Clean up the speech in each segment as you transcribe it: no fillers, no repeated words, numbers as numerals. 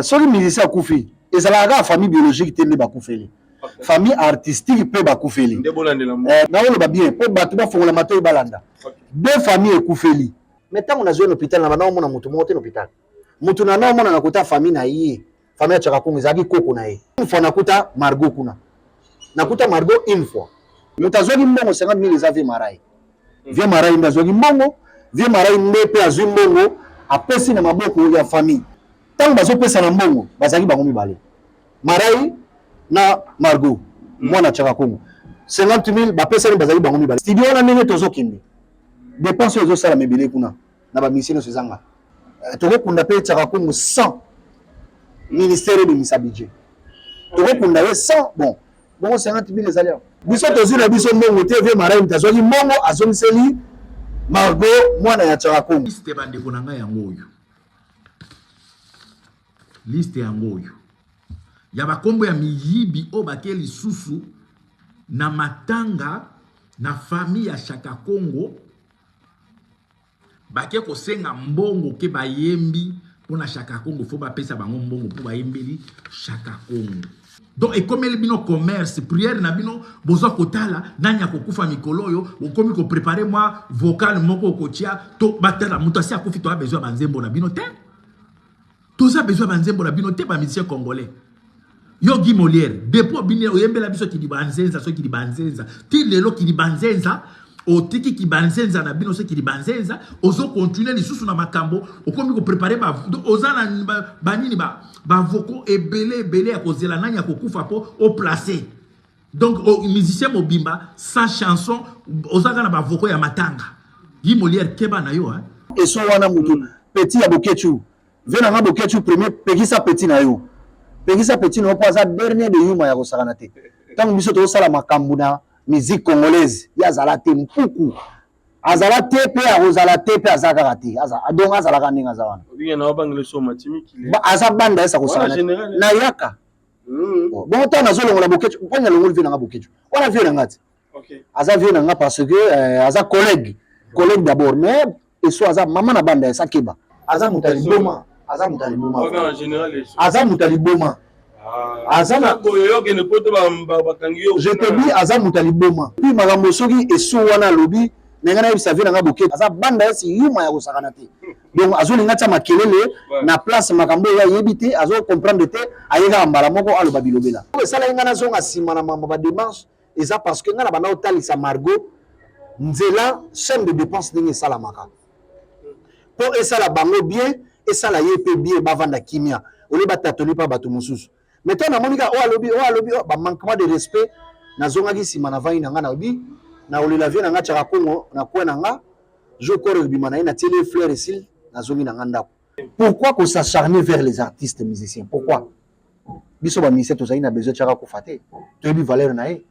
Soki musicien akufi, ezalaka kaka famille biologique te nde bakufeli. Famille artistique mpe bakufeli. Nde bolandela mo. Eh, naoloba bien mpo bato bafongola matoi balanda. Deux famille ekufeli. Mais ntango nazwi na hôpital na banda omona moto moko te na hôpital. Moto na na omona na kota famille na ye. Famille ya Chaka Kongo ezalaki koko na ye. Une fois nakuta Margot kuna. Nakuta Margot une fois. Moto azwaki mbongo 50 000 eza vie Marai. Vieux Marai nde azwaki mbongo, Vieux Marai nde mpe azwi mbongo apesi na maboko ya famille. Ntango bazopesa na mbongo bazalaki bango mibale, Marai na Margot, mwana Chaka Kongo. 50 000 bapesani, bazalaki bango mibale. Studio wana ndenge tozokende, dépense oyo ezosalama ebele kuna na ba musiciens nyonso ezanga. Tokokunda mpe Chaka Kongo sans ministère ebimisa budget, tokokunda ye sans bon bongo 50 000 ezali awa. Biso tozwi na biso mbongo te. Vieux Marai moto azwaki mbongo, azongiseli Margot mwana ya Chaka Kongo. Liste, bandeko na ngai, yango oyo. Liste yango oyo ya bakombo ya miyibi oyo bake lisusu na matanga na famille ya Chaka Kongo, bake kosenga mbongo ke bayembi mpona Chaka Kongo, fo bapesa bango mbongo mpo bayembeli Chaka Kongo. Donc ekomeli bino commerce. Prière na bino, bozwa kotala nani akokufa mikolo oyo, okomi kopréparer mwa vocal moko okotia to batala. Moto asi akufi, toza besoin ya banzembo na bino te, toza besoin ya banzembo na bino te. Bamusicien congolais, yo Guy Molière, depuis obini oyembela biso Kidiba Nzenza, so Kidiba Nzenza ti lelo Kidiba Nzenza, otiki Kibanzenza na bino, so Kidiba Nzenza, ozocontinuer lisusu na makambo okomi kopréparer. Oza na banini, bavocaux ebele ebele ya kozela nani ya kokufa mpo oplace. Donc musicien mobimba sans chanson, oza kaka na bavocaux ya matanga. Guy Molière, keba na yo, hein? Eso wana motu petit ya Bokechu, vieux na nga Bokechu premier, pekisa petit na yo, pekisa petit na yo mpo aza dernier de yuma ya kosakana te. Ntango biso tozosala makambo na musique congolaise, ye azala te. Mpuku azala te mpe akozala te mpe aza kaka te. Donc azalaka ndenge aza wana, aza banda esa kosakana na yaka. Bongo ntango nazolongola Bokechu, mpo nalongoli vieux na nga Bokechu wana, vieux na nga te, aza vieux na nga parce que aza collègue, collègue d'abord, mais eso aza mama na banda esa. Keba, aza moto ya liboma, aza moto ya liboma, aza moto ya liboma, aza na, je te dis, aza moto ya liboma. Puis makambo soki eso wana alobi na ngai, nayebisa vieux na nga Bokechu aza banda esi yuma ya kosakana te. Donc azolinga tia makelele na place, makambo oyo ayebi te, azocomprendre te, aye kaka mbala moko aloba bilobela. Oyo esalaki ngai nazonga nsima na mambo badémarche eza parce que ngai na banda kotalisa Margot nzela chaîne de dépense ndenge esalamaka mpo esala bango bien, esala ye mpe bien, bavanda kimia olie batatoli mpa bato mosusu. Mais ntango namoni kaka oyo alobi, oyo alobi bamanquement de respect, nazongaki nsima, navandi na ngai, nalobi nakolela vieux na ngai Chaka Kongo na coin na nga. Jour corps ebima na ye, natieli ye fleur, esili, nazongi na nga ndako. Pourquoi kos'acharner vers les artistes musiciens? Pourquoi? Biso bamusicien tozali na besoin Chaka kufa te, toyebi valeur na ye.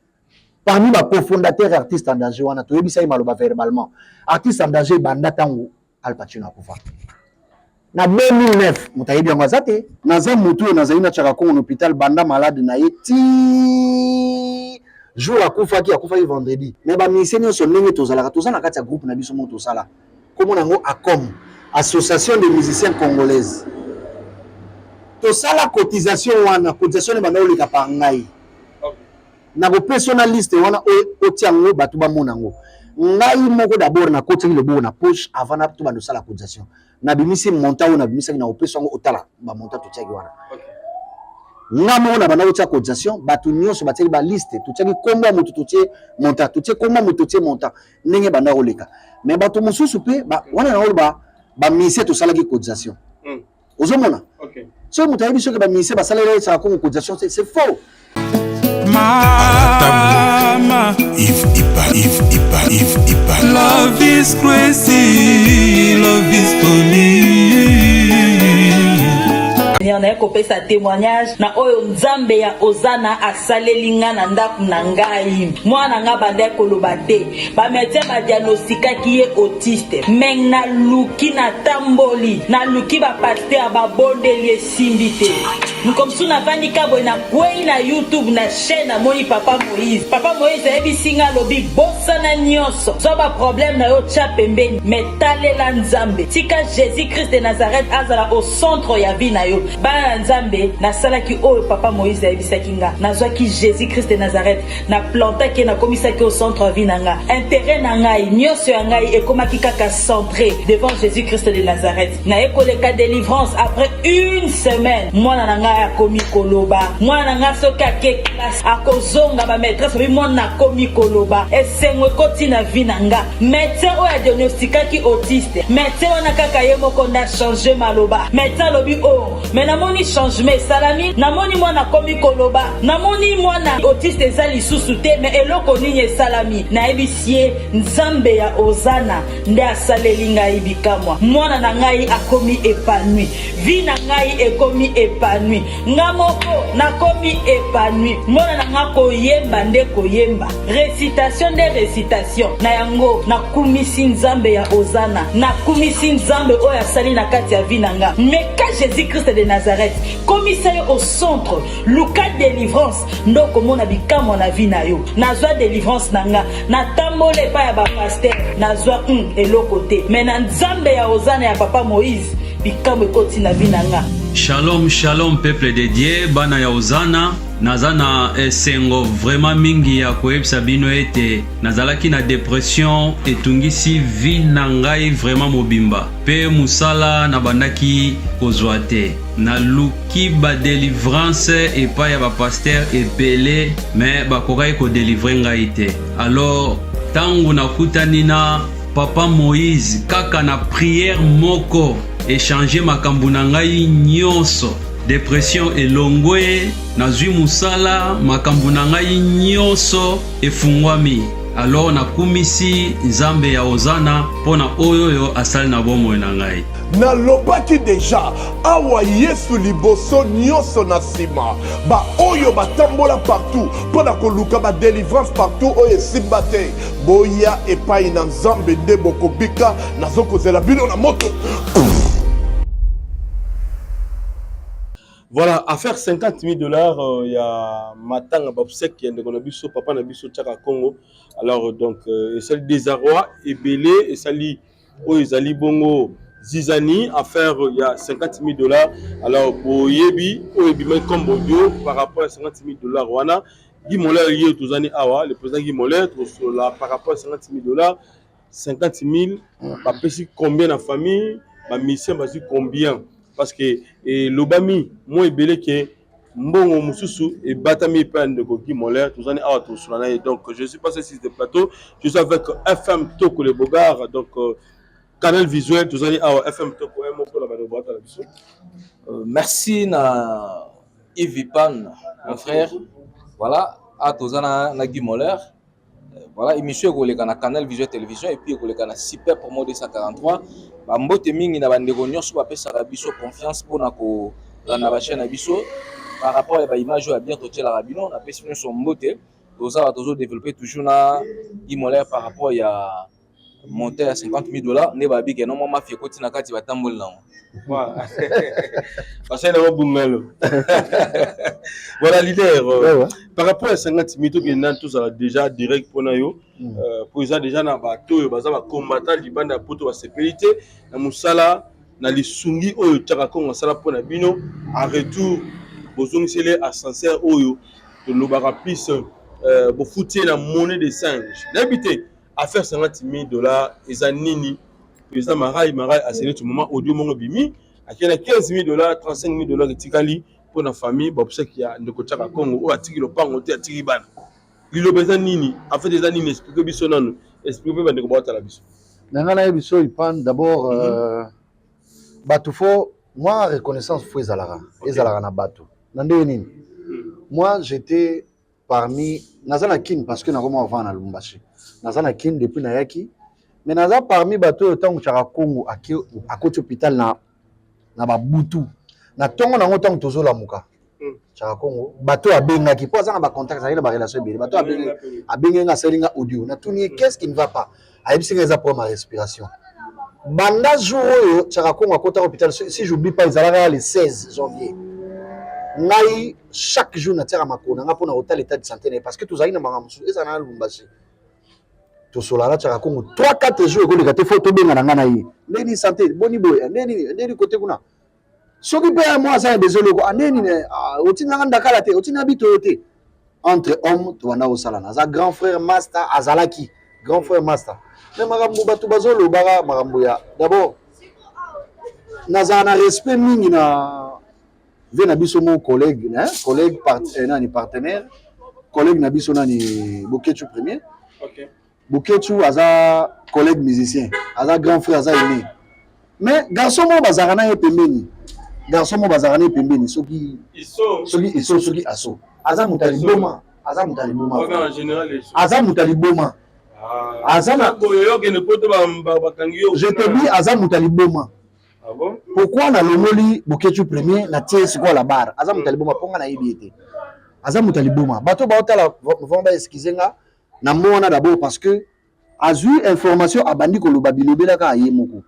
Parmi bacofondateur Artiste en danger wana, toyebisa ye maloba verbalement. Artiste en danger ebanda ntango Al Pacino akufa na 2009. Moto ayebi yango aza te. Naza motu oyo nazali na Chaka Kongo na hôpital banda malade na ye ti jour akufaki. Akufaki vendredi. Mais bamusicien nyonso ndenge tozalaka, toza na kati ya groupe na biso moko tosala, komona yango ACOM, Association des musiciens congolaises. Tosala cotisation wana, cotisation wana ebanda koleka pa ngai. Nakopesa na liste wana, otia yango, bato bamona yango. Ngai moko d'abord nakotiaki loboko na poche avant na tobanda osala cotisation, nabimisi montant oyo nabimisaki, na kopesa yango, otala bamontant totiaki wana. Nga moko na banda kotia cotisation, bato nyonso batiaki baliste, totiaki kombo ya moto, totie montant, totie kombo ya moto, totie montant, ndenge banda koleka. Mais bato mosusu mpe wana na oloba bamusicien tosalaki cotisation. Ozomona, soki moto ayebi soki bamusicien basaleli esaka Kongo cotisation, c'est faux. Mama Yves Ipa, Yves Ipa, Yves Ipa. Love is crazy, love is funny. Naye kopesa témoignage na oyo Nzambe ya Ozana asaleli nga na ndako na ngai. Mwana nga bandaki koloba te, bamédecin badiagnostikaki ye autiste, mais naluki, natamboli, naluki bapasteur, babondeli, esimbi te. Mokolo mosusu navandi ka boye, nakwei na YouTube na chaîne, namoni Papa Moïse. Papa Moïse ayebisi nga, alobi bosana nyonso, zwa ba problème na yo tya pembeni, mais talela Nzambe, tika Jesus Christ de Nazareth azala au centre ya vie na yo. Bana na Nzambe, nasalaki oyo Papa Moïse ayebisaki nga, nazwaki Jesus Christ de Nazareth, na plantaki ye, nakomisaki au centre ya vie na nga. Intérêt na ngai, nyonso ya ngai ekomaki kaka centré devant Jesus Christ de Nazareth. Naye koleka delivrance après une semaine, mwana na ngai akomi koloba. Mwana na ngai soki ake classe akozonga, ba maîtresse babi mwana akomi koloba. Esengo ekoti na vie na nga. Médecin oyo adiagnostikaki autiste, médecin wana kaka ye moko nde achange maloba. Médecin alobi oh, mais namoni changement esalami, namoni mwana akomi koloba, namoni mwana autiste eza lisusu te, mais eloko nini esalami? Nayebisi ye Nzambe ya Ozana nde asaleli ngai bikamwa. Mwana na ngai akomi epanoui, vie na ngai ekomi epanoui, nga moko nakomi epanoui. Mwana na nga koyemba nde koyemba, recitation nde recitation. Na yango nakumisi Nzambe ya Ozana, nakumisi Nzambe oyo asali na kati ya vie na nga. Meka Jesus Christ de Nazareth, komisa ye au centre, luka delivrance nde okomona bikamwa na vie na yo. Nazwa delivrance na nga, natambola epai ya ba pasteur, nazwa eloko te, mais na Nzambe ya Ozana ya papa Moïse bikamwa ekoti na vie na nga. Shalom shalom peuple de Dieu, bana ya Ozana, naza na esengo vraiment mingi ya koyebisa bino ete nazalaki na depression etungisi vie na ngai vraiment mobimba pe musala nabandaki kozwa te. Naluki ba delivrance epai ya ba pasteur ebele mais bakokaki ko delivrer ngai te. Alors tangu nakutani na papa Moïse kaka na prière moko echanger makambo na ngai nyonso. Depression elongwe, nazwi musala, makambo na ngai nyonso efungwami. Alors nakumisi Nzambe ya Ozana mpo na oyo oyo asali na bomoi na ngai. Nalobaki deja awa Yesu liboso nionso na sima ba oyo batambola partout pona koluka ba delivrance partout oyo esimba te boya epai na Nzambe nde bokobika nazokozela bino na moto. Voilà, affaire 50 000 dollars euh, ya matanga babsek ya ndeko na biso papa na biso Chaka Congo. Alors donc euh, esali désarroi ebele esali oyo ezali bongo zizani affaire ya 50 000 dollars. Alors boyebi oyo ebimaki comme audio par rapport à 50 000 dollars wana Guy Moller ye tozani awa le président Guy Moller tosolola par rapport à 50 000 dollars 50 000 bapesi combien na famille ba musiciens bazwi combien parce que elobami mwa ebele ke mbongo mosusu ebatami epai ya ndeko Guy Moller tozani awa tosolola na ye donc je suis passé sur le plateau je suis avec FM Toko le Bogard donc euh, canal visuel tozali awa FM Toko un mot mpona bandeko batala biso euh, merci na Yves Pan mon frère voilà a toza na, na Guy Moller Euh, voilà émission ekoleka na canal visuel télévision et puis ekoleka na super promo 243 bambote mingi na bandeko nyonso bapesaka biso confiance mpona kolanda bachaîne na biso par rapport ya baimage oyo ya bien totielaka bino napesi nyonso mbote tozala tozodeveloppe toujours na imolaire par rapport ya montant ya 50 000 dollars nde babi ke no mwa mafia ekoti na kati batamboli nango basali nango bungalo voilà leader euh, ouais, ouais. par rapport ya 50 000 tokende nani tozala déjà direct mpona yo mm. euh, po eza déjà na bato oyo baza bacombattant libanda ya poto basepeli te na mosala na lisungi oyo Chaka Kongo asala mpona bino en retour bozongiseli ascenseur oyo tolobaka plus euh, bofuti ye na monnaie de singe nayebi te Affaire 50 000 dollars eza nini? Président Marai Marai aseli tu moment audio mongo bimi akenda 15 000 dollars 35 000 dollars etikali mpo na famille bapusaki ya ndeko Chaka Kongo oyo atiki lopango te atiki bana. Liloba eza nini? En fait eza nini? Explique biso nanu, explique mpe bandeko baotala biso. Na ngai nayebi so ipan d'abord mm -hmm. euh, bato fo mwa reconnaissance fo ezalaka okay. Ezalaka na bato na ndenge nini? Mm. Moi j'étais parmi naza na kin parce que nakoma kovanda na Lubumbashi naza na kin depuis nayaki mais naza parmi bato oyo ntango Chaka Kongo akoti hôpital na na babutu na ntongo nango ntango tozolamuka hmm. Chaka Kongo bato oyo abengaki mpo aza na bacontact azalaki na barelation ebele bato abengi nga asali nga audio natuni ye qu'est-ce qui ne va pas ayebisi nga eza problème ya respiration banda jour oyo Chaka Kongo akota hôpital si j'oublie pas ezalaka le 16 janvier. Ngai chaque jour natiaka makolo na ngai mpona kotala état de santé na ye, parce que tozalaki na makambo mosusu ezala na Lubumbashi. Tosolaka na Chaka Kongo 3 4 jours ekoleka te, fo tobengana ngai na ye, ndenge nini santé, boni boye, ndenge nini, ndenge nini kote kuna. Soki mpe ya mwa aza na besoin eloko, ndenge nini, otindaka ndakala te, otindaka bitoyo te. Entre homme tobanda kosalana, aza grand frère master, azalaki grand frère master. Mais makambo bato bazolobaka, makambo ya d'abord, nazala na respect mingi na ve na biso mo collègue, hein? Collègue part, nani partenaire, collègue na biso nani, Boketshu premier. Boketshu aza collègue musicien, aza grand frère, aza aîné, mais garçon moko bazalaka na ye pembeni, garçon moko bazalaka na ye pembeni, soki soki iso, soki aso, aza moto ya liboma, aza moto ya liboma, aza moto ya liboma, aza na, je te dis, aza moto ya liboma. Ah bon? Pourquoi nalongoli Boketshu premier, natie sikoyo la barre? Aza moto ya liboma, mpo nga nayebi ye te, aza moto ya liboma. Bato baotala vraiment, baexcuse nga na mo wana d'abord, parce que azwi information, abandi koloba bilobela kaka ye moko.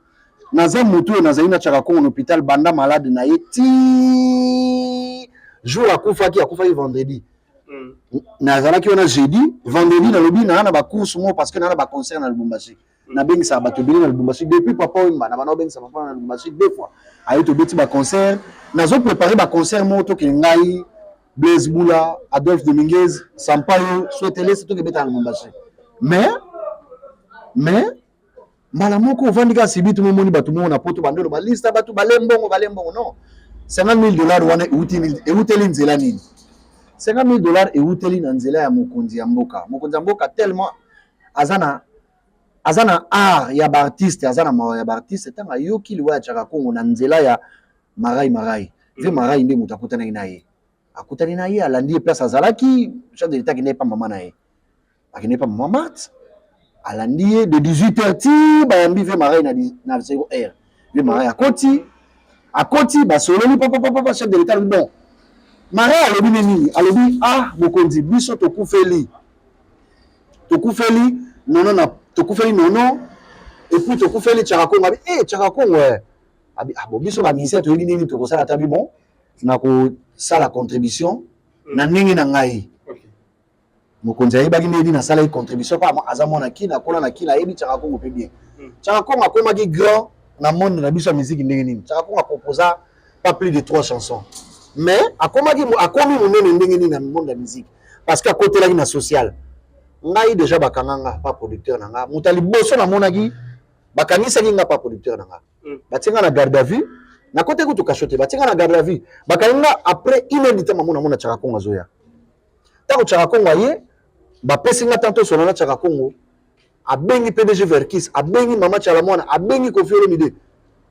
Naza motu oyo nazali na Chaka Kongo na hôpital banda malade na ye ti jour akufaki. Akufaki vendredi. Nazalaki wana jeudi, vendredi. Nalobi naa na bacourse moko, parce que naa na baconcert na Lubumbashi. Nabengisaka bato ebele na Lubumbashi depuis Papa Wemba. Na bana obengisa papa na Lubumbashi deux fois, aye, tobeti baconcert. Nazoprépare baconcert moko, tokende ngai, Blaise Bula, Adolphe Dominguez, Sampaio, Swetelese, tokebeta na Lubumbashi. Mais mbala moko ovandi kaka sibitu, momoni bato moko na poto bandolo balista bato bale mbongo, bale mbongo. Non, 50 000 $ wana euteli nzela nini? 50 000 $ euteli na nzela ya mokonzi ya mboka. Mokonzi ya mboka tellement aza na art ya baartiste, aza na mawa ya baartiste. Ntango ayoki liwa ya Chaka Kongo na nzela ya Marai Marai, ve Marai nde moto akutanaki na ye, akutani na ye, alandi ye place azalaki. Chef de l'État akende epa mama na ye, akende epa mama Marthe, alandi ye de 18 heures ti bayambi ve Marai na 0 heure. Ve Marai akoti, akoti, basololi papapapa. Chef de l'État alobi: bon, Marai alobi ne nini? Alobi: ah mokonzi, biso tokufeli, tokufeli nono na tokufeli nono, et puis tokufeli Chaka Kongo. Abi eh, Chaka Kongo, eh. Abi: ah bon, biso bamusicien toyebi nini tokosala ta. Bi bon, nakosala contribution na ndenge na ngai. Mokonzi ayebaki ndenge nini asalaki contribution, mpo aza mwana Kina, akola na Kina, ayebi Chaka Kongo mpe bien. Chaka Kongo akomaki grand na monde na biso ya musique ndenge nini? Chaka Kongo acomposa pas plus de trois chansons, mais akomaki, akomi monene ndenge nini na monde ya musique? Parce que akotelaki na social. Ngai déjà bakanga nga pa producteur na nga. Moto ya liboso namonaki bakangisaki nga pa producteur na nga. Batie nga na garde à vue, nakote kutu kasho te, batie nga na garde à vue, bakangi nga. Après une heure du temps, mamona mona Chaka Kongo azoya. Ntango Chaka Kongo aye, bapesi nga tanto solo na Chaka Kongo. Abengi PDG Verkis, abengi mama Tshala Mwana, abengi Koffi Olomide.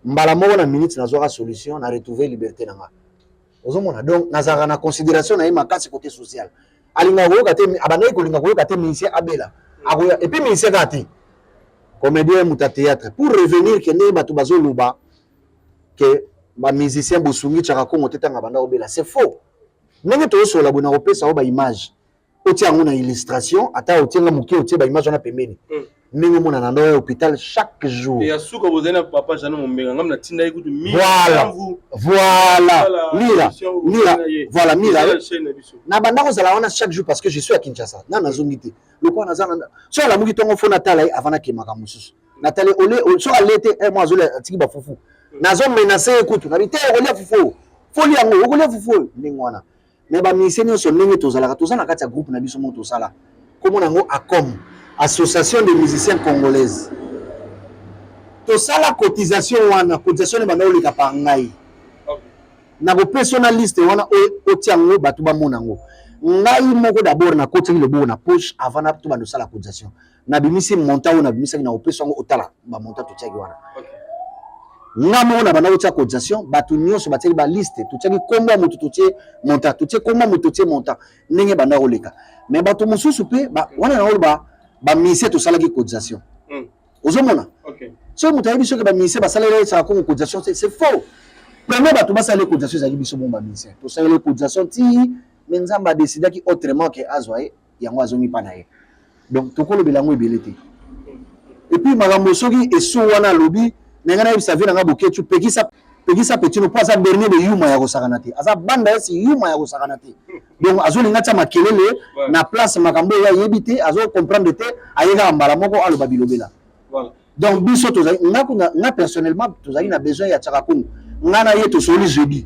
Mbala moko na minute nazwaka solution na retrouver liberté na nga. Ozomona, donc nazalaka na considération na ye makasi. Côté social, alingaka koyoka te, abandaki kolinga koyoka te musicien abela, akoya. Et puis musicien kaka te, comédien, moto ya théâtre. Pour revenir ke ndenge bato bazoloba ke bamusicien bosungi Chaka Kongo te ntango abanda kobela, c'est faux. Ndenge tozosola boye, na kopesa oyo baimage, otia yango na illustration, ata otienga moke, otie baimage wana pembeni, ndenge omona na ndako ya hôpital chaque jour. Ya suka, bozali na papa Jano Mombenga, ngam natindaki kutu. Voilà, mira, mira, voilà, mira. Na banda kozala wana chaque jour, parce que je suis à Kinshasa, na nazongi te. Lokola naza na so, alamuki ntongo, fo natala ye avant nakemaka mosusu. Natali ole so ale te, mo azolia, atiki bafufu, nazomenace ye kutu, nabi te: okolia fufu oyo, foli yango, okolia fufu oyo. Ndenge wana. Mais bamusicien nyonso, ndenge tozalaka, toza na kati ya groupe na biso moko, tosala komona yango ACOM, Association des musiciens congolaises. Tosala cotisation wana, cotisation ebanda koleka par ngai. Nakopesa na liste wana, otia yango, bato bamona yango. Ngai moko d'abord nakotiaki loboko na poche avant na tobanda osala cotisation. Nabimisi montant oyo nabimisaki, na kopesa yango, otala bamontant totiaki wana. Nga moko na banda kotia cotisation, bato nyonso batiaki baliste, totiaki kombo ya moto, totie montant, totie kombo ya moto, totie montant, ndenge banda koleka. Mais bato mosusu mpe wana na oyo bamusicien tosalaki cotisation. Ozomona, soki moto ayebi soki bamusicien basaleli esaka Kongo cotisation, c'est faux. Premier bato basaleli cotisation ezalaki biso bongo bamusicien, tosaleli cotisation ti, mais Nzambe adecidaki autrement ke azwa ye yango, azongi mpa na ye. Donc tokolobela yango ebele te. Et puis makambo soki eso wana alobi na ngai, nayebisa ve na ngai Boketshu, pekisa. Pekisa petit no po aza dernier de yuma ya kosakana te. Aza banda esi yuma ya kosakana te. Donc azolinga tia makelele na place makambo oyo ayebi te, azo comprendre te, aye kaka mbala moko aloba bilobela. Voilà. Donc biso tozali nga kuna nga personnellement tozali na besoin ya Chaka Kongo. Nga na ye tosoli jeudi.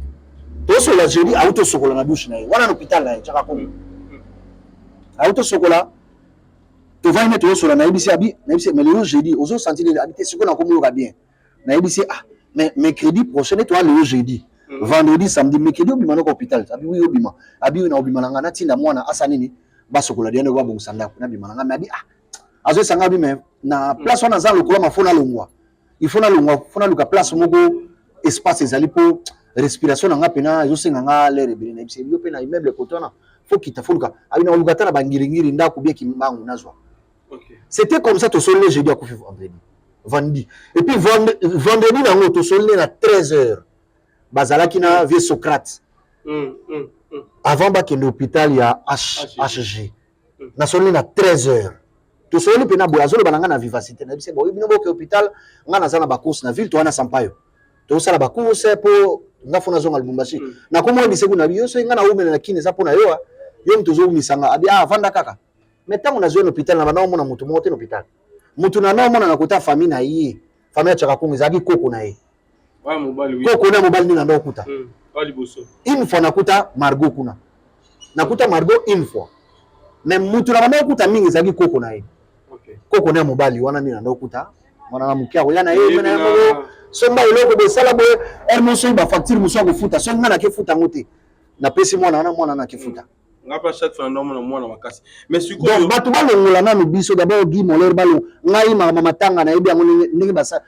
Tosola jeudi auto sokola na douche na ye. Wana na hôpital na ye Chaka Kongo. Auto sokola tovandi nde tozosola nayebisi abi nayebisi mais lelo jeudi ozo sentir nini abi te sikoyo nakomi yoka bien nayebisi ah mais mercredi prochain nde toa lelo jeudi mm. vendredi samedi mercredi obima noko hôpital abi wi obima abi na obima na ngai natinda mwana asa nini basokola diane babongisa ndako nabima na ngai mais abi ah azoyesa ngai abi mais na mm. place wana aza lokola mafo nalongwa il faut nalongwa fo naluka place moko espace ezali mpo respiration na nga mpena ezosenga nga lere ebele nayebisi yo mpe na immeuble kote wana fo kita fo luka abi nakoluka ata na bangiringiri ndako bie kimbangu nazwa c'était comme ça tosoli ne jeudi akufi vendredi vendredi et puis vendredi nango tosoli ne na 13 heures bazalaki na vieux Socrate avant bakende hôpital ya HG nasololi na 13 heures tosololi mpena boye azoloba na ngai na vivacité na yebisi boye bino boke hôpital ngai naza na bacourse na ville towana na sampayo tozosala bacourse mpo nga fo nazonga lubumbashi mm. nakomi oyebise kuna yo soki ngai naumela na kini eza mpo na yo yo moto ozowumisa nga abi ah vanda kaka mais ntango nazwi na hôpital na banda omona moto moko te na hôpital moto na naomona na kota famille na ye famille ya Chaka Kongo ezalaki koko na ye koko na mobali nde nanda okuta hmm, une fois nakuta Margot kuna nakuta Margot une fois mais mutu na banda okuta mingi ezalaki koko na ye koko na ya mobali wana nde nanda okuta mwana na moke akoya na ye na ye moko somba eloko bosala boye heure moko soki bafacture mosusu akofuta soki ngai nakefuta yango te napesi mwana wana mwana nakefuta hmm. nga pa chaque fois naomona mwana makasi mais sikoyo donc bato balongola nanu biso d'abord Guy Moller balo ngai makambo matanga nayebi yango ndenge basa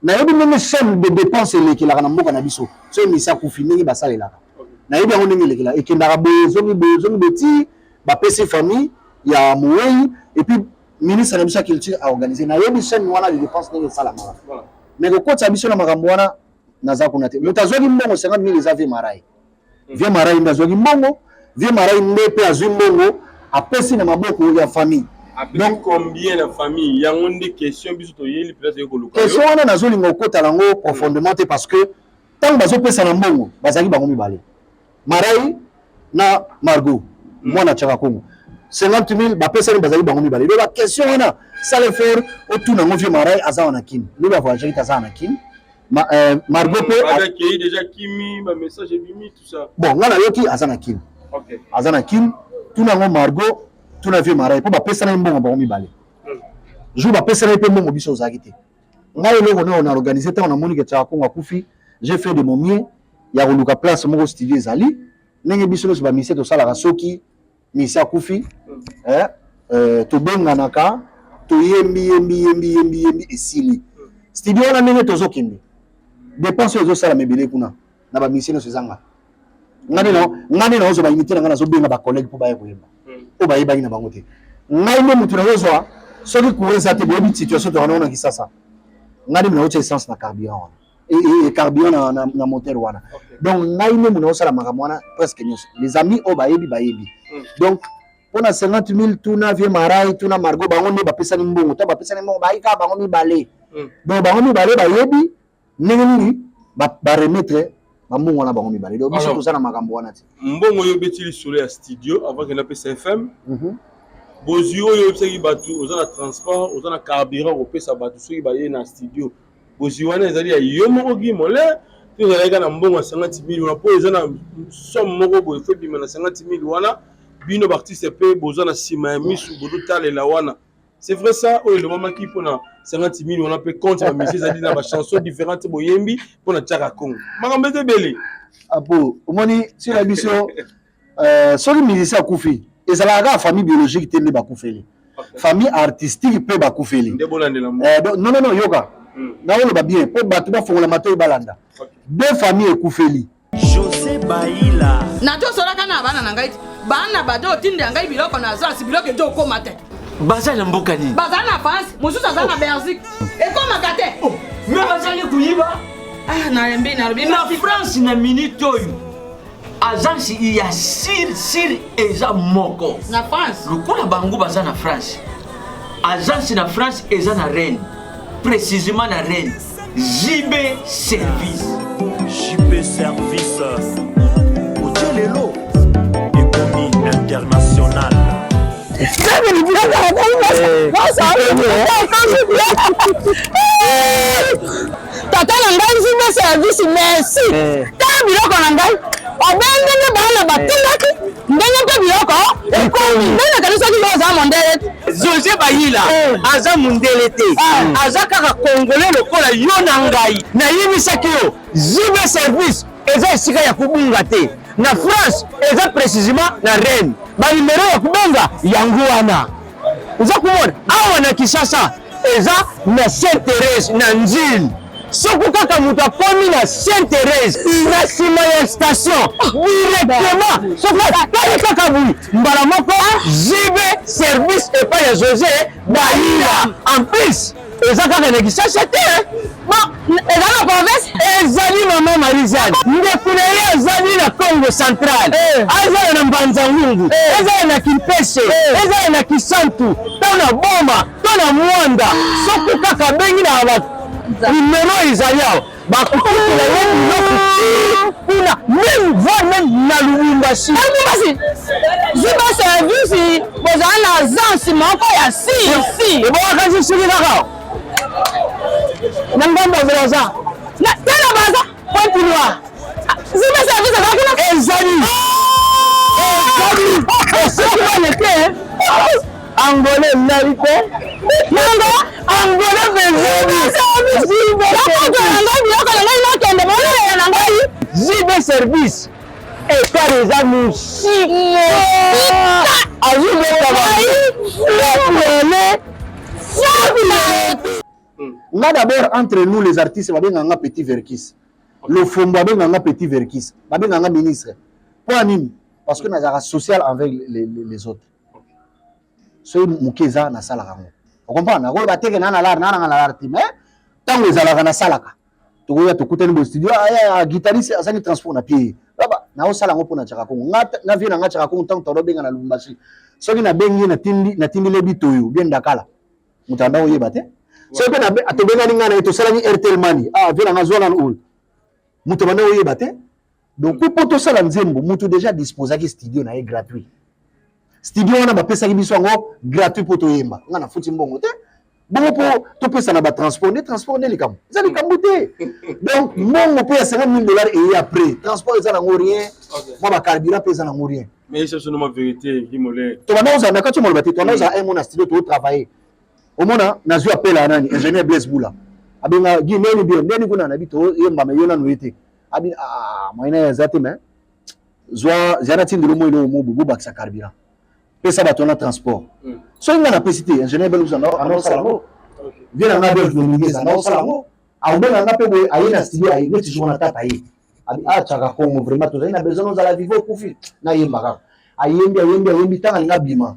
nayebi ndenge chaîne de dépense elekelaka na mboka na biso soki misi akufi ndenge basalelaka nayebi yango ndenge elekela ekendaka boye ezongi boye ezongi boye ti bapesi famille ya mowei et puis ministre na biso ya culture aorganise nayebi chaîne wana de dépense ndenge esalamaka mais kokotisa biso na makambo wana naza kuna te moto azwaki mbongo 50 000 eza vie marai Vieux Marai nde azwaki mbongo, Vieux Marai nde pe azwi mbongo apesi na maboko ya famille. Donc combien na famille yango nde question biso toyeli place yo koluka. Question wana nazolinga okota nango profondément te parce que ntango bazopesa na mbongo bazalaki bango mibale. Marai na Margot hmm. mwana Chaka Kongo. 50 000 bapesani bazali bango mibale. Donc ba question wana sala effort otuna yango vieux Marai aza wana Kin. Lobi avoyagaki te aza wana Kin. Ma, euh, Margot mpe akei déjà kimi ba message ebimi tout ça. Bon nga nayoki aza na Kin. Okay. Aza na Kin tuna yango Margot tuna vieux Marai mpo bapesana ye mbongo bango mibale. Hmm. Jour bapesana ye mpe mbongo biso ozalaki te. Ngai eloko nao na organiser ntango namoni ke Chaka Kongo akufi, j'ai fait de mon mieux ya koluka place moko studio ezali ndenge biso nyonso ba musiciens tosalaka soki Misi akufi eh, eh, tobenganaka toyembi yembi yembi yembi yembi esili studio wana ndenge tozokende dépense oyo ezosalama ebele kuna na bamisie nyonso ezanga nga nde naozwa baunité na ngai nazobenga bacollègue mpo baya koyemba hmm. oyo bayebaki na bango te ngai nde motu nazozwa soki courant eza te boyebi situation tokana wana kisasa ngai nde naotya essence na carburant wana et carburant na, na, na moteur wana okay. donc ngai nde mona osala makambo wana presque nyonso les amis oyo bayebi bayebi mm. donc mpo na 50 000 tuna vie marai tuna margot bango nde bapesani mbongo to bapesani mbongo bayaki kaka bango mibale mm. donc bango mibale bayebi ndenge nini baremettre ba bambongo wana bango mibale donc biso toza na makambo wana te mbongo oyo obeti lisolo ya studio avant kenda pesa fm mm -hmm. bozwi oyo oyebisaki bato oza na transport oza na carburant kopesa bato soki baye na studio Bozwi wana ezali ya yo moko Guy Moller to ezalaki kaka na mbongo ya 50 000 wana mpo eza na somme moko boye fo ebima na 50 000 wana bino baartiste mpe boza na nsima ya misu bozotalela wana c'est vrai ça oyo elobamaki mpo na 50 000 wana mpe compte ya bamusicien ezali na bachanson différente boyembi mpo na tiaka congo makambo eza ebele apo omoni sila biso Euh, soki musicien akufi ezalaka kaka famille biologique te nde bakufeli famille artistique mpe bakufeli eh, non non non yoka hmm. naoloba bien mpo bato bafongola matoi balanda deux famille ekufeli José Baila. Natosolaka na bana na ngai bana bato otindela ngai biloko na agence biloko ezo okoma te baza na mboka nini baza na france mosusu aza na oh. belgique ekomaka te oh. me bazali koyiba ah, nalembi nalobi na france na minute oyo agence ya sir sir eza moko na france lokola bango baza na france agence na france eza na reine précisément na reine jb service. JP Service otie lelo ekomi international. Tata na ngai JP Service merci. Tala biloko na ngai obengenge bana batindaki ndenge mpe biloko ekomi nde nakanisaki yo oza mondele te. Jose Bayila aza mundele te, aza kaka congolais lokola yo na ngai. Nayebisaki yo JB Service eza esika ya kobunga te. Na France eza precisement na Rennes. Ba numero ya kobenga yango wana. Oza komona awa na Kinshasa eza na Sainte Therese na Ndjili. Soki kaka moto akomi na Sainte Therese na nsima ya station directement, soki atali kaka boye mbala moko JB service epai ya Jose Bayila. En plus eza kaka na Kinshasa te, bon eza na province ezali mama Marie-Jeanne ndeko na ye azali na Congo central, azala na Mbanza Ngungu, ezala na Kimpese, ezala na Kisantu to na Boma to na Mwanda, soki kaka abengi na ba numero ezali awa bakokutela ye biloko ti kuna meme voire meme na Lubumbashi. Lubumbashi ziba service bozala na agence moko ya si si ebongaka si soki kaka na ngambo ya Brazza na te na Brazza Pointe Noire ziba service eza kuna ezali ezali soki bana te Angolais nali te nanga Angolais biloko na ngai nakende bolelela na ngai JB service ekar eza mosika azobeta baele. Nga d'abord entre nous les artistes babenga nga petit verkis. Lofombo abenga nga petit verkis, babenga nga ministre. Mpo ya nini? Parce que nazalaka social envers les autres. Soki moke eza nasalaka yango, ocomprendre? Nakoloba teke naa na lar naa nanga na lar te, mais ntango ezalaka nasalaka. Tokoya tokutani boye studio, ah, guitariste asali transport na pied baba, naosala yango mpona Chaka Kongo. Nga na vie na nga Chaka Kongo, ntango tolobenga na Lubumbashi, soki nabengi ye natindi natindile bitoyo bien ndakala, moto anda oyeba te. Soki mpe tobengani ngai na ye tosalani Airtel Money, ah vie na nga zwa nanu oyo, moto banda oyeba te. Donc mpo tosala nzembo, moto déjà disposaki studio na ye gratuit. Studio wana bapesaki biso yango gratuit mpo toyemba. Nga nafuti mbongo te bongo mpo topesa na batransport nde transport nde likambo eza likambo te. Donc mbongo mpe ya 50 000 dollars eye après transport eza nango rien, mwa bacarburant mpe eza nango rien. Mais ça, c'est ma vérité, Guy Mollet. Tobanda kozala na kati ya maloba te, tobanda kozala un mois na studio totravaille. Omona nazwi appel ya nani, ingénieur Blaise Bula abenga Guy ndeni bien ndeni kuna nabi toyemba me yo nanu ye te abi ah moyen na eza te mais zwa zana tindelo mo eloko mo bobo bakisa carburant pesa bato wana transport. Soki nga napesi te, ingénieur Blaise Bula anaosala yango vie na nga Adolphe Dominguez anaosala yango akobenga nga mpe boye aye na studio aye neti jour wana tata ye abi ah Chaka Kongo vraiment tozali na besoin ozala vivo okufi nayemba kaka ayembi ayembi ayembi ntango alinga abima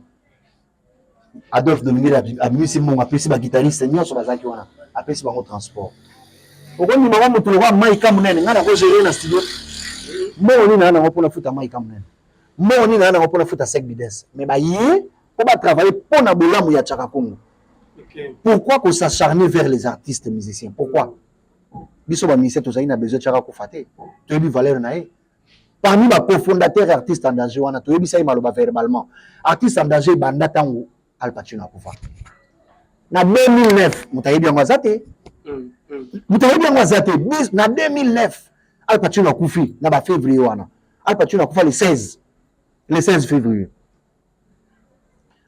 Adolphe Dominguez abimisi mbongo apesi ba guitariste nyonso bazalaki wana apesi bango transport. Okondima mwa moto lokola Maika monene ngai nakogere na studio mbongo nini naa nango mpona futa Maika monene, mbongo nini naa nango mpona futa Sec Bides, mais baye mpo batravaille mpo na bolamu ya Chaka Kongo. Pourquoi ko s'acharner vers les artistes musiciens? Pourquoi biso ba musiciens tozali na besoin Chaka kufa te, toyebi valeur na ye. Parmi ba cofondateurs artistes en danger wana toyebisa ye maloba verbalement. Artiste en danger ebanda ntango Al Pacino akufa na 2009, moto ayebi yango aza te, moto ayebi yango aza te. Na 2009 Al Pacino akufi na ba février wana. Al Pacino akufa le 16, le 16 février.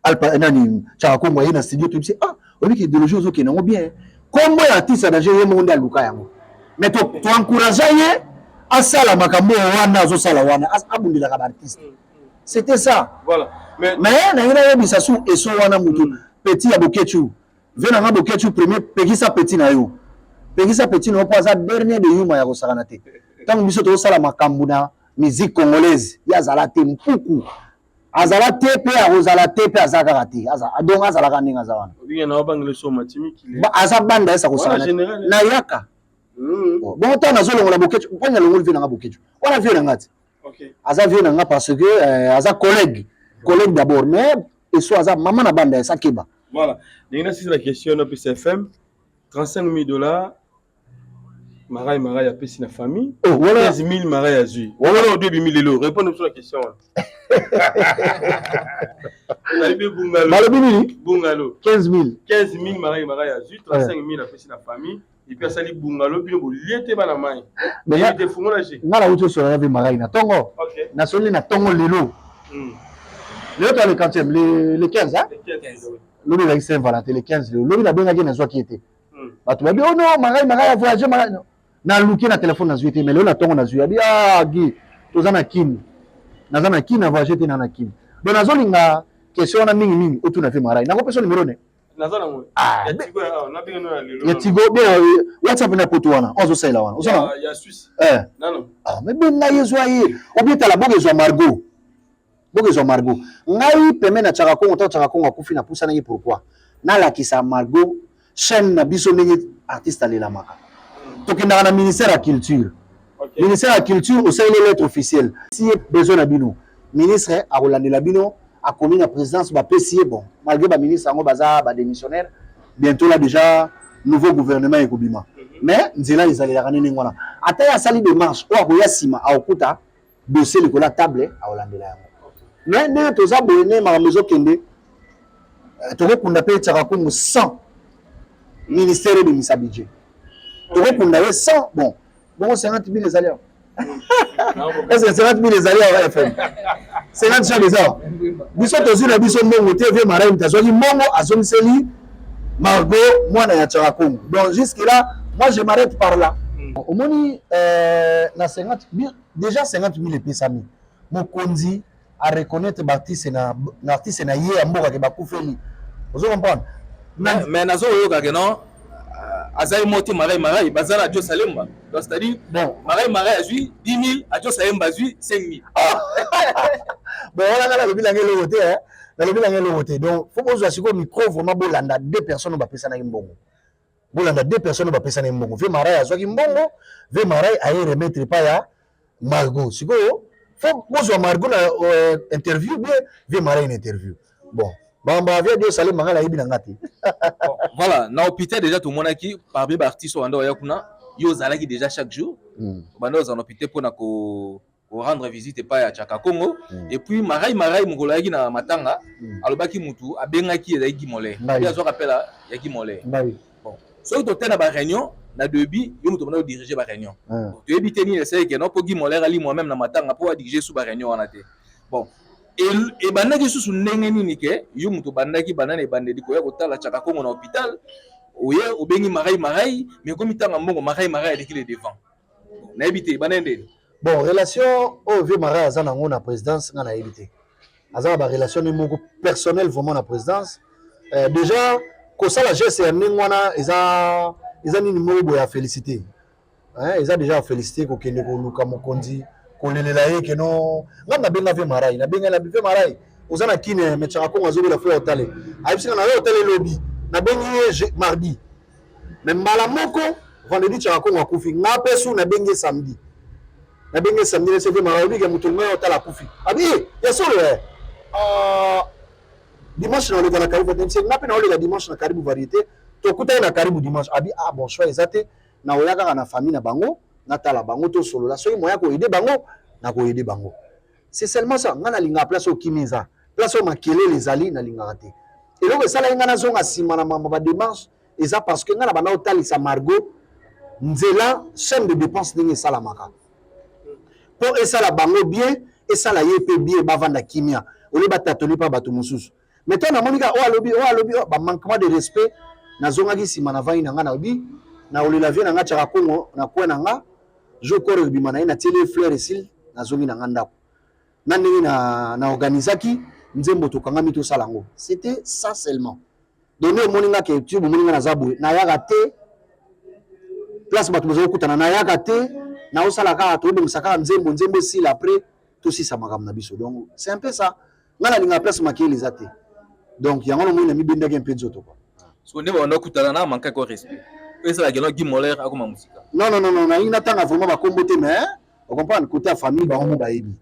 Alpa nani Chaka Kongo aye na studio toyebisi ah oyebi ke idéologie ozokende yango bien kombo ya artiste ya danger ye moko nde aluka yango mais to to encourage ye asala makambo oyo wana azosala wana abundelaka ba artiste c'était ça. Voilà. Mais nangi nayebisa su eso wana mutu petit ya Boketshu ve na nga Boketshu premier pekisa petit na yo, pekisa petit na yo mpo aza dernier de yuma ya kosakana te. Ntango biso tozosala makambo na musique congolaise ye azala te mpuku azala te mpe akozala te mpe aza kaka te donc azalaka ndenge aza wana aza banda esa kosala na yaka bongo ntango nazolongola Boketshu mpo nalongoli vie na nga Boketshu wana vie na nga te aza vie na nga parce que aza collègue collègue d'abord mais eso aza mama na banda esa keba. Voilà, ndenge nasisi la question na pesa FM 35 000 dollars. Marai Marai apesi na famille. Oh, voilà. 15 000 Marai azwi. Wana odio ebimi lelo. Répondre biso na question wana. Nalobi bungalo. Balobi nini? Bungalo. 15 000. 15 000 Marai Marai azwi, 35 000 apesi na famille. Et puis asali bungalo bino bolie te bana mai. Mais Yebi te fungola je. Nga na wuti osola na ve Marai na tongo. OK. Nasoli na tongo lelo. Lelo to le 15 le 15 hein? Le 15. Lobi ezalaki Saint Valentin le 15 lelo. Lobi nabengaki nazwaki ye te. Bato babi oh non Marai Marai a voyagé Marai. Naluki na telefone nazwi te mais lelo na tongo nazwi abi ah Guy toza na Kin. Naza na Kin na voyagé te na na Kin. Donc nazolinga question wana mingi mingi otuna ve Marai. Nakopesa numéro ne. Naza nango. Ah, Ya Tigo awa nabenga no na lelo. Ya Tigo bien WhatsApp na poto wana ozosalela wana. Oza Ya, ya Suisse. Eh. Nano. Ah, mais benga ye zwa ye. Obetala boke zwa Margot. Boke zwa Margot. Ngai peme na Chaka Kongo tango Chaka Kongo akufi na pusanaki pourquoi? Nalakisa Margot chaîne na biso ndenge artiste alelamaka. Tokendaka na ministère ya culture. Okay. Ministère ya culture osaleli lettre officielle. Si ye besoin na bino, ministre akolandela bino akomi na présidence bapesi ye bon malgré ba ministre yango baza ba démissionnaire bientôt là déjà nouveau gouvernement ekobima. Mais nzela ezalelaka nini wana. Ata ye asali démarche oyo akoya nsima akokuta dossier likolo ya table akolandela yango. Mais ndenge toza boye nde makambo ezokende tokokunda mpe Chaka Kongo sans ministère ebimisa budget. Tokokunda ye sans bon bongo 50 000 ezali awa. Est-ce que 50 000 ezali awa FM? 50 chaque eza awa. Biso tozwi na biso mbongo te vie Marai moto azwaki mbongo azongiseli Margot mwana ya Chaka Kongo. Donc jusque là moi je m'arrête par là. Omoni na 50 000 déjà 50 000 epesami. Mokonzi a reconnaître ba artiste na na artiste na ye ya mboka ke bakufeli. Ozo comprendre? Mais nazo koyoka ke non azali moko te Marai Marai baza na Joe Salemba. Donc c'est-à-dire bon Marai Marai azwi 10 000, Ajo Salemba azwi 5 000. Bon wana nga nalobi nanga eloko te hein. Nalobi nanga eloko te. Donc faut bozwa sikoyo micro vraiment bolanda deux personnes oyo bapesanaki mbongo. Bolanda deux personnes oyo bapesanaki mbongo. Ve Marai azwaki mbongo, Ve Marai aye remettre epai ya Margot. Sikoyo faut bozwa Margot na interview bien Ve Marai na interview. Bon, bamba via Dieu Salemba nga nayebi na nga te. Bon, voilà, na hôpital déjà tomonaki parmi ba artistes oyo banda oya kuna, yo ozalaki déjà chaque jour. Banda ozala na hôpital mpona ko rendre visite epai ya Chaka Kongo. Et puis Marai Marai mokolo ayaki na matanga, alobaki mutu abengaki ezalaki Guy Moller. Ye azwaka appel ya Guy Moller. Bon, soki totali na ba réunion na début yo moto obanda kodiriger ba réunion. Toyebi te nini esalaki ke non mpo Guy Moller alimwa même na matanga mpo adirige su ba réunion wana te. Bon, ebandaki susu ndenge nini ke yo moto obandaki banda na ebandeli koya kotala Chaka Kongo na hôpital, oye obengi Marai Marai, mais ekomi ntanga mbongo Marai Marai aleki le devant. Nayebi te ebandaki ndeni. Bon, relation oyo vieux Marai aza nango na présidence nga nayebi te. Aza na ba relation ne moko personnel vraiment na présidence. Déjà kosala geste ya ndenge wana eza eza nini moko boye ya félicité. Hein, eza déjà félicité kokende koluka mokonzi kolelela ye ke non nga nabenga vieux Marai, nabenga na vieux Marai oza na Kin mais Chaka Kongo azobela fo ya hôtel. Ayebisi nga na yo hôtel elobi. Nabengi ye mardi. Mais mbala moko vendredi Chaka Kongo akufi. Nga pe su nabengi ye samedi. Nabengi ye samedi na vieux Marai obi ke moto linga hôtel akufi. Abi ya solo eh. Dimanche na oleka na Karibu Variété. Nga pe na oleka dimanche na Karibu Variété. Tokutani na Karibu dimanche. Abi ah bon choix eza te. Na oya kaka na famille na bango, natala bango tosolola soki moya ko aider bango, na ko aider bango. C'est seulement ça. Nga nalingaka place oyo kimia eza. Place oyo makelele ezali nalingaka te. Eloko esalaki nga nazonga nsima na mambo ba démarche eza parce que nga na banda kotalisa Margot nzela chaîne de dépense ndenge esalamaka. Po esala bango bien, esala ye pe bien bavanda kimia. Olie batatoli pa bato mosusu. Mais tant namoni kaka oyo alobi, oyo alobi, oyo ba manquement de respect, nazongaki nsima na vangi na nga nalobi na olela vie na nga Chaka Kongo na coin na nga jour corps ekobima na ye natieli ye fleur esili nazongi na nga ndako. Na ndenge na organisaki nzembo tokangami tosala yango. C'était ça seulement. Donc nde omoni nga ke YouTube omoni nga naza boye nayaka te place bato bazali kokutana nayaka te naosala kaka tobongisa kaka nzembo nzembo esila après tosisa makambo na biso. Donc c'est un peu ça. Nga nalingaka place makelele eza te. Donc yango namoni na mibendaki un peu nzoto quoi. Soki nde banda okutana na manque ko respect. Oyo esalaka no Guy Moller akoma mosika. Non non non non, nalingi natanga vraiment bakombo te mais on comprendre côté ya famille bango mo bayebi.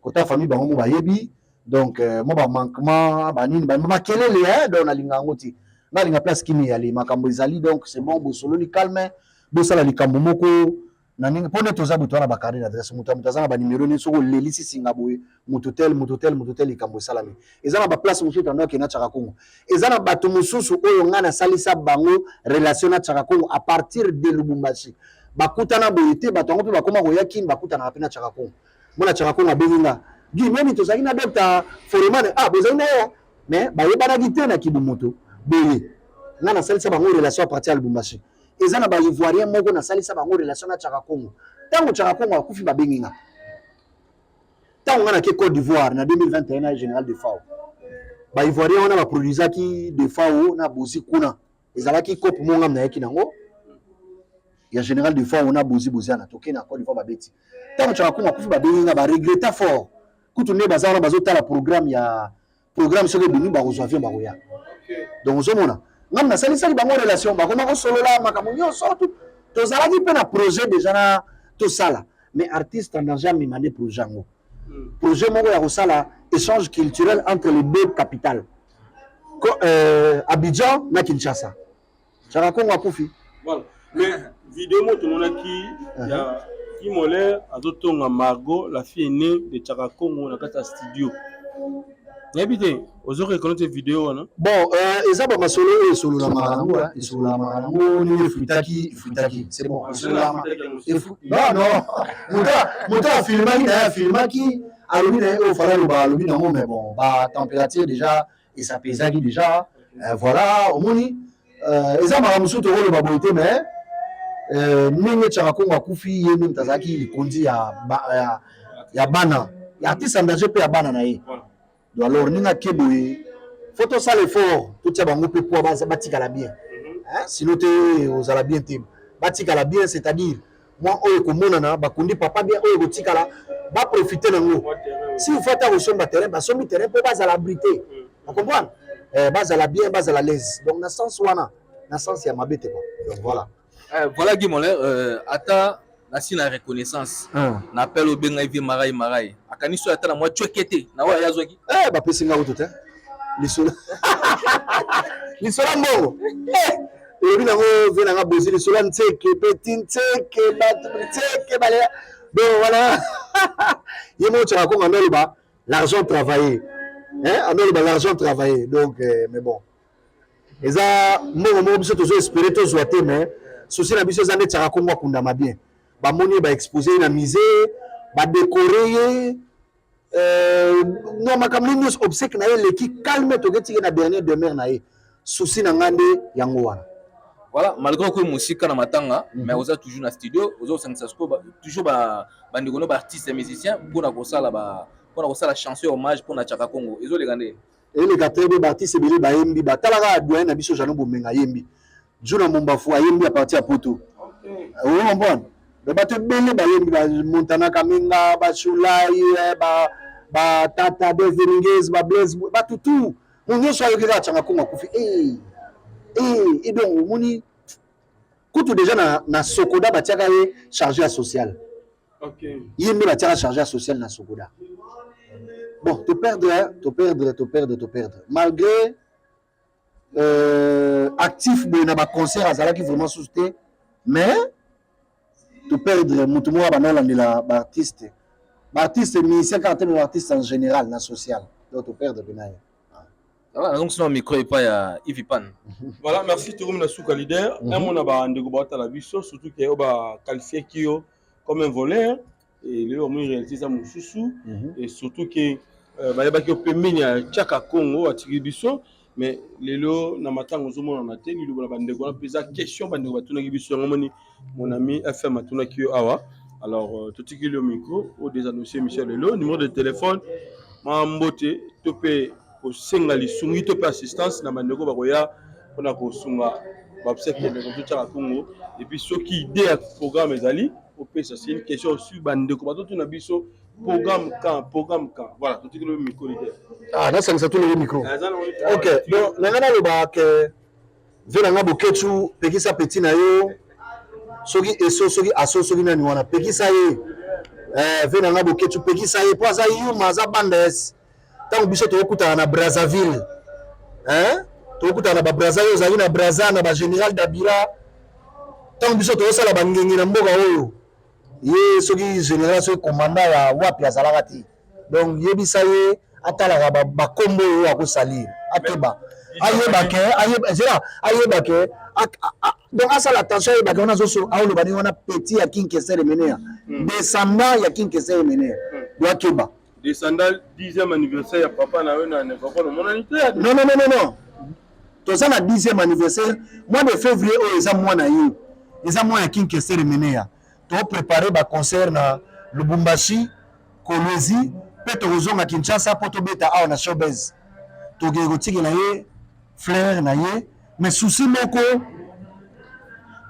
Côté ya famille bango mo bayebi. Donc moi ba manquement ba nini ba makelele hein donc nalinga yango te. Nalinga place kimi yali makambo ezali donc c'est bon bosololi calme. Bosala likambo moko na ndenge mpo nde toza boye, toza na bacarnet d'adresse, moto ya moto aza na banimero nini, soki olelisi singa boye, moto tel, moto tel, moto tel, likambo esalami. Eza na baplace mosusu tando akende na Chaka Kongo, eza na bato mosusu oyo ngai nasalisa bango relation na Chaka Kongo à partir de Lubumbashi, bakutana boye te, bato yango mpe bakoma koya Kin, bakutanaka mpe na Chaka Kongo. Mona Chaka Kongo abengi nga, Guy Memi, tozalaki na Dr Foreman, ah bozali na ye, mais bayebanaki te na kibumoto boye, ngai nasalisa bango relation à partir ya Lubumbashi. Eza na ba Ivoirien moko nasalisa bango relation na Chaka Kongo. Ntango Chaka Kongo akufi, babengi nga. Ntango nga nake Côte d'Ivoire na 2021 na Général Defao, ba Ivoirien wana baproduisaki Defao na Bozi kuna, ezalaki cope mo ngam nayaki nango ya Général Defao na Bozi Boziana, toke na Côte d'Ivoire babeti. Ntango Chaka Kongo akufi, babengi nga, baregreta fort kutu nde baza wana bazotala programme ya programme, soki ebimi bakozwa avion bakoya. Donc ozomona ngam nasalisaki bango relation, bakoma kosolola makambo nyonso. Tozalaki mpe na projet déjà na tosala, mais artiste en danger amema nde projet yango, projet moko ya kosala échange culturel entre les deux capitales, Abidjan na Kinshasa. Chaka Kongo akufi. Voilà. Mais vidéo moko tomonaki ya Guy Moller azotonga Margot, la fille aînée de Chaka Kongo, na kati ya studio. Nayebi te ozo reconnaître vidéo wana? Bon, eza bamasolo oyo esololamaka nango, esololamaka nango ndenge efutaki, efutaki, c'est bon, esololama. Non, non, moto afilmaki na ye, afilmaki, alobi na ye oyo fala aloba, alobi nango, mais bon, batempérature déjà esapesaki déjà, voilà, omoni, eza makambo mosusu tokoloba boye te, mais ndenge Chaka Kongo akufi, ye nde moto azalaki likondi ya bana ya artiste en danger mpe ya bana na ye. Donc alors ndenge ake boye, faut tosala effort, totia bango mpe po batikala bien, sinon te ozala bien te, batikala bien, c'est-à-dire mwa oyo ekomonana bakundi papa bien, oyo ekotikala baprofite nango. Si il faut ata kosomba terrain, basombi terrain mpo bazala abrité, ocomprendre, bazala bien, bazala l'aise. Donc na sens wana, na sens ya mabe te quoi, donc voilà. Voilà Guy Moller, ata nasi na reconnaissance na appel obengai vie Marai Marai, akanisi oyo ata na mwa cweke te na oyo ayazwaki. Bapesi nga kutu te lisolo, lisolo ya mbongo elobi nango vie nanga bozi, lisolo ya ntseke, peti ntseke, bato ntseke balela. Donc voilà, ye moko Chaka Kongo ando aloba l'argent travaillé, hein, ando aloba l'argent travaillé. Donc mais bon, eza mbongo moko biso tozo espérer tozwa te, mais souci na biso eza nde Chaka Kongo akundama bien, bamoni ye, baexpose ye na musée, badécorer ye, non, makambo nini nyonso, obsèque na ye eleki calme, toketiki na dernière demeure na ye. Souci na ngai nde yango wana. Voilà, malgré okoyi mosika na matanga, mais oza toujours na studio, oza kosangisa sikoyo toujours bandeko no baartiste ya musicien mpona kosala chanson ya hommage mpona Chaka Kongo. Ezoleka nde? Eleka très bien, baartiste ebele bayembi, batalaka doyen na biso Jano Bomenga ayembi, Juna Mombafu ayembi à partir ya Poto, ocomprendre, mais bato ebele bayembi, bamontana Kamenga, Bashulai, batata Des Dominguez, Bablaise, bato tout, mo nyonso ayoki kaka Chaka Kongo akufi. Et donc omoni kutu déjà na Sokoda batiaka ye chargé ya social. Ye nde batiaka chargé ya social na Sokoda. Bon, toperdre, toperdre, toperdre, toperdre, malgré actif boye na baconcert azalaki vraiment susu te, mais toperdre motu moko abanda kolandela baartiste, baartiste musicien kaka te, mais baartiste en général na social. Donc toperdre mpena ye. Voilà, nazongisi na micro epai ya Ivipan. Voilà, merci. Tokomi na suka, leader. Amona bandeko baotala biso, surtout ke oyo baqualifiaki yo comme un voleur, et lelo bamoni réalité eza mosusu, et surtout ke bayebaki yo pembeni ya Chaka Congo atiki biso, mais lelo na matanga ozomonana te. Liloba na bandeko wana mpe eza question bandeko batunaki biso yango. Moni mon ami FM atunaki yo awa. Alors totikili yo micro oyo désannoncer émission lelo, numéro de téléphone, ma mbote to mpe kosenga lisungi to mpe assistance na bandeko bakoya mpona kosunga baobsèques ya ndeko Chaka Congo, et puis soki idée ya programme ezali, opesa. C'est une question aussi bandeko bazotuna biso: programme quand, programme quand? Voilà, totikili yo micro, leader. Ah, nasangisa tolelo micro. Ok, donc na ngai naloba ke ve na nga Boketsu, pekisa peti na yo, soki eso, soki aso, soki nani wana, pekisa ye. Ve na nga Boketsu, pekisa ye mpo aza yuma, aza banda es. Ntango biso tokokutana na Brazzaville, tokokutana na babraza, oyo ozalaki na Braza na bagénéral Dabira. Ntango biso tozosala bangenge na mboka oyo, ye soki général, soki commandant ya wapi azalaka te. Donc yebisa ye atalaka bakombo oyo akosalir, akeba, ayeba ke, zela, ayeba ke, donc asala attention, ayeba ke wana aoloba ndenge wana petit ya King Kester Emeneya, descendant ya King Kester Emeneya, donc akeba. Descendant, 10e anniversaire ya papa na yo na Nevakon omonani te. Non, non, non, non, toza na 10e anniversaire mois de février oyo. Eza mwa na ye, eza mwa ya King Kester Emeneya. Toprépare baconcert na Lubumbashi, Kolwezi, mpe tokozonga Kinshasa mpo tobeta awa na Showbuzz. Tokende kotikela ye fleur na ye. Mais souci moko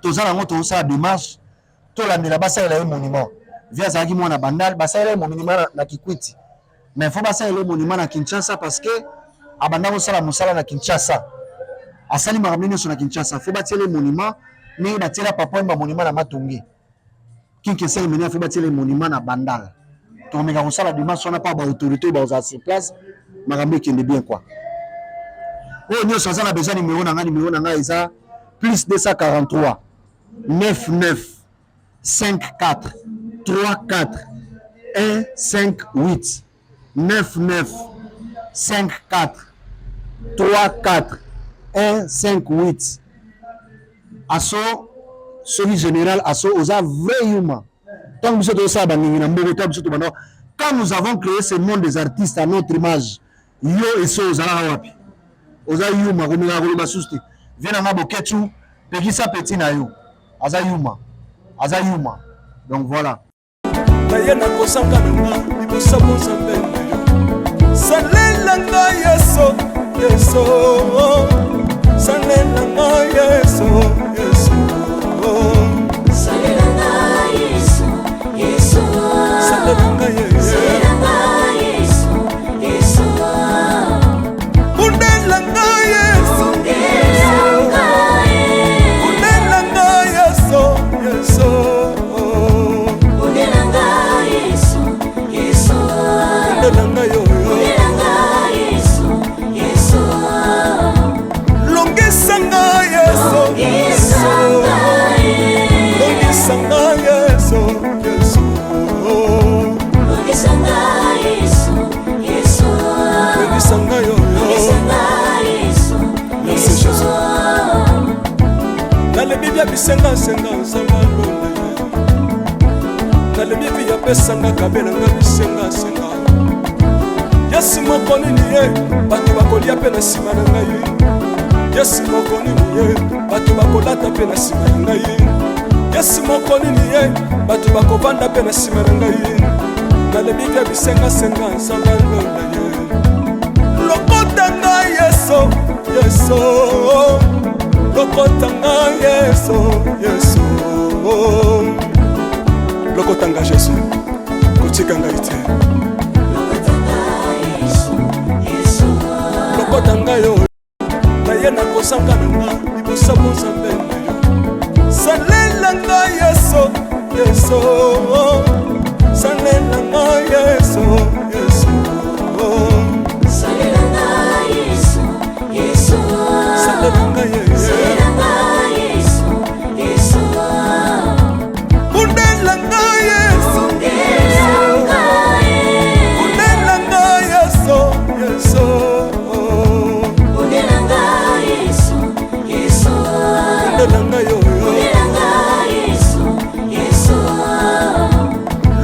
toza nango, tozosala démarche, tolandela basalela ye monument. Vieux azalaki mwana Bandal, basalela ye monument na Kikwiti, mais faut basalela ye monument na Kinshasa, parce que abanda kosala mosala na Kinshasa, asali makambo nyonso na Kinshasa. Faut batiela ye monument ndenge batiela Papa Wemba monument na Matonge. King Kester Emeneya, faut batiela ye monument na Bandal. Tokomeka kosala démarche wana mpa baautorité oyo bazala sur place, makambo ekende bien quoi. Oyo nyonso aza na besoin numéro na ngai, numéro na ngai eza plus 243 99 54 34 1 5 8, 99 54 34 1 5 8. Aso soki général aso, oza vrai yuma. Ntango biso tozosala baningi na mboko, ntango biso tobanda, quand nous avons créé ce monde des artistes à notre image, yo eso ozalaka wapi? Oza yuma, komekaka koloba susu te. Vieux na nga Boketsu, pekisa petit na yo, aza yuma, aza yuma. Donc voilà. Naye nakozanga na nga liboso bonzambe na yo. Salela nga Yesu, Yesu, salela nga Yesu, Yesu. Salela nga Yesu, Yesu. Salela nga Yesu. Salela nga Yesu, Yesu. Bundela nga Yesu. Bundela nga Yesu. Bundela nga Yesu, Yesu. Bundela nga Yesu, Yesu. Bundela nga yo. Bundela nga Yesu, Yesu. Longisa nga Yesu. Longisa nga Yesu. Longisa nga Yesu, Yesu. Longisa nga Yesu, Yesu. Longisa nga yo. Longisa nga Yesu, Merci Yesu. Jésus. Nalobi bia bisengasenga nzambe alonda ye. Nalobi vi apesanga kabelanga bisengasenga. Yesu moko nini ye bato bakolia mpe na nsima na ngai? Yesu moko nini ye bato bakolata mpe na nsima na ngai? Yesu moko nini ye bato bakovanda mpe na nsima na ngai? Nalobi bia bisengasenga nzambe alonda ye. Lokota ngai Yesu, Yesu. Lokota ngai Yesu, Yesu. Lokota ngai Yesu, kotika ngai te. Lokota ngai oyo naye nakozanga na nga liboso bonzambe na yo. Salela ngai Yesu, Yesu. Salela ngai Yesu, Yesu. Salela nga Yesu, Yesu. Salela ngai Yesu. Salela nga Yesu, Yesu. Bundela ngai Yesu. Bundela nga Yesu. Bundela ngai Yesu, Yesu. Bundela nga Yesu, Yesu. Bundela ngai yo. Bundela nga Yesu, Yesu.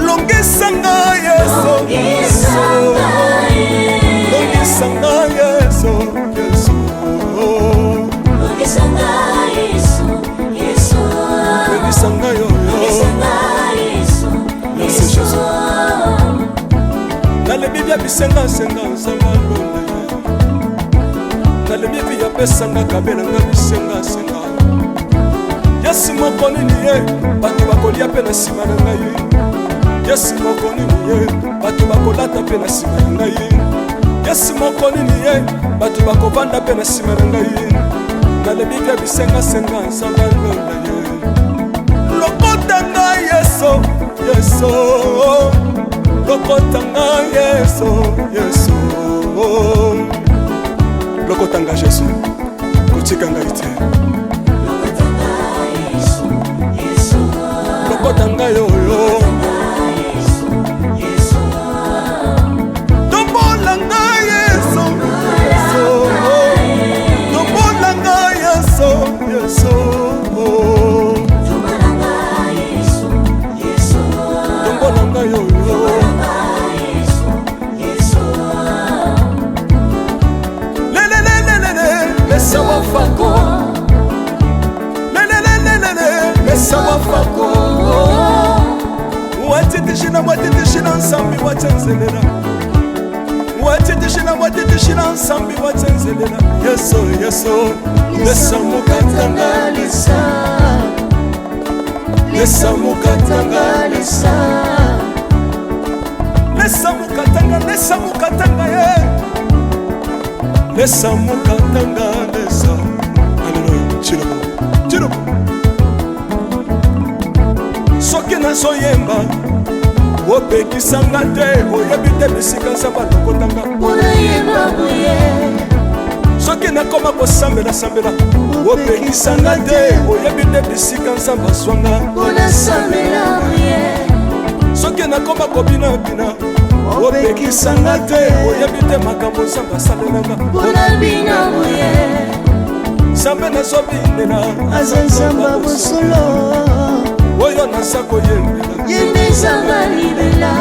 Longisa ngai Yesu. Longisa ngai Yesu. Longisa ngai Yesu, Yesu. Longisa nga Yesu, Yesu. Longisa ngai yo. Longisa nga Yesu, Merci Yesu. Jésus. Nalobi bia bisengasenga nzambe alonda ye. Nalobi vi apesanga kabelanga bisengasenga. Yesu moko nini ye bato bakolia mpe na nsima na ngai? Yesu moko nini ye bato bakolata mpe na nsima na ngai? Yesu moko nini ye bato bakovanda mpe na nsima na ngai? Nalobi bia bisengasenga nzambe alonda ye. Lokota ngai Yesu, Yesu. Lokota ngai Yesu, Yesu. Lokota ngai Yesu, kotika ngai te. Longisa nga Yesu, Tombola ngai Yesu, Yesu. Tombola ngai Yesu, Yesu. Tombola ngai oyo. Lelelelelele, lesa wafako. Lelelelelele, lesa wafako. Watitishina, watitishina nsambi watenzelela. Watitishina, watitishina nsambi watenzelela. Yesu, Yesu, lesa mukatanga lesa. Lesa mukatanga lesa. Lesa mukatanga, lesa mukatanga ye. Lesa mukatanga lesa. Alléluia. Tshilombo, Tshilombo. Soki nazoyemba opekisanga te, oyebi te bisika nzambe alokotanga. Soki nakoma kosambela-sambela opekisanga te, oyebi te bisika nzambe azwanga. Soki nakoma kobinabina opekisanga te, oyebi te makambo nzambe asalelanga. Nzambe nazobinela aza nzambe ya bosolo, oyo naza koyembela ye nde nzambe ya libela.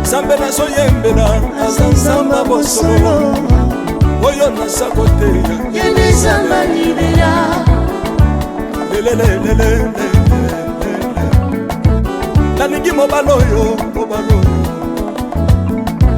Nzambe nazoyembela aza nzambe ya bosolo, oyo naza koteya ye nde nzambe ya libela. Lelelelele, nalingi mobali oyo, mobali oyo.